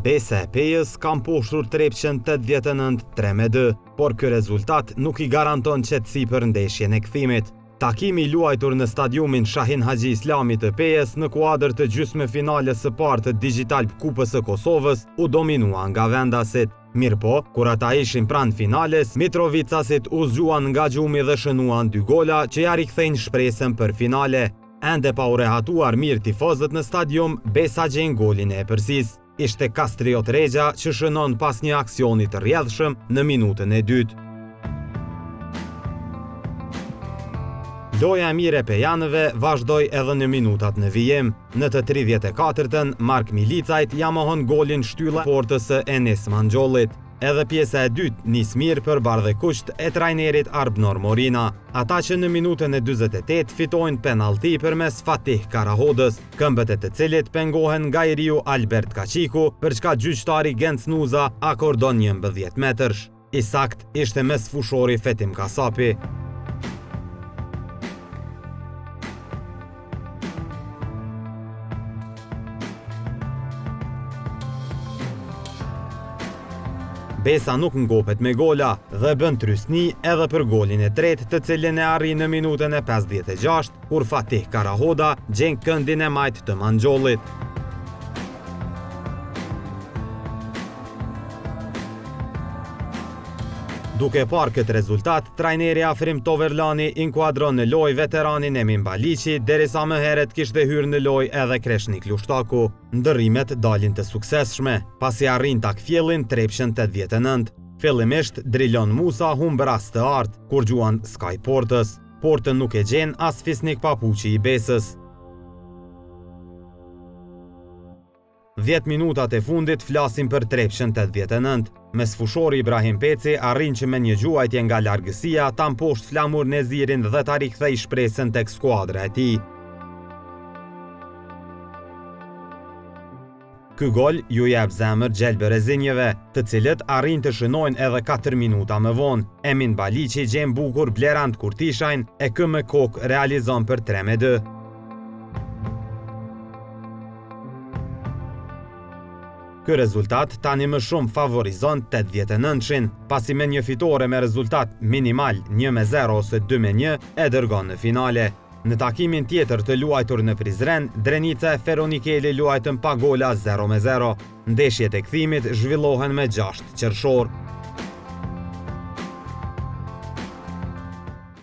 Besa e Pejës ka mposhtur Trepçën 89 3-2, por ky rezultat nuk i garanton qetësi për ndeshjen e kthimit. Takimi i luajtur në stadiumin Shahin Haxhi Islami të Pejës në kuadër të gjysmëfinales së parë të Digitalb Kupës së Kosovës u dominua nga vendasit. Mirëpo, kur ata ishin pranë finales, mitrovicasit u zgjuan nga gjumi dhe shënuan dy gola që ia rikthejnë shpresën për finale. Ende pa u rehatuar mirë tifozët në stadium, Besa gjen golin e epërsisë. Ishte Kastriot Rexha që shënon pas një aksioni të rrjedhshëm në minutën e dytë. Loja e mirë e pejanëve vazhdoi edhe në minutat në vijim. Në të 34-tën, Mark Milicajt ia mohon golin shtylla e portës së Enis Mangjollit. Edhe pjesa e dytë nis mirë për bardhekuqtë e trajnerit Arbnor Morina. Ata që në minutën e 48 fitojnë penallti përmes Fatih Karahodës, këmbët e të cilit pengohen nga i riu Albert Kaçiku, për çka gjyqtari Genc Nuza akordon 11 metërsh. I saktë ishte mesfushori Fetim Kasapi. Besa nuk ngopet me gola dhe bën trysni edhe për golin e tretë të cilin e arrin në minutën e 56, kur Fatih Karahoda gjen këndin e majtë të Mangjollit. Duke parë këtë rezultat, trajneri Afrim Toverlani inkuadron në lojë veteranin Emin Baliqi, derisa më herët kishte hyrë në lojë edhe Kreshnik Lushtaku. Ndërrimet dalin të suksesshme, pasi arrijnë ta kthjellin Trepçën 89. Fillimisht, Drilon Musa humb rast të artë, kur gjuan skaj portës. Portën nuk e gjen as Fisnik Papuqi i Besës. 10 minutat e fundit flasin për Trepçën 89. Mesfushori Ibrahim Peci arrin që me një gjuajtje nga largësia ta mposhtë Flamur Nezirin dhe ta rikthejë shpresën tek skuadra e tij. Ky gol ju jep zemër gjelbër e zinjëve, të cilët arrijnë të shënojnë edhe 4 minuta më vonë. Emin Baliqi gjen bukur Blerand Kurtishajn e ky me kokë realizon për 3-2. Ky rezultat tani më shumë favorizon 89-shin, pasi me një fitore me rezultat minimal 1-0 ose 2-1 e dërgon në finale. Në takimin tjetër të luajtur në Prizren, Drenica e Feronikeli luajtën pa gola 0-0. Ndeshjet e kthimit zhvillohen me 6 qershor.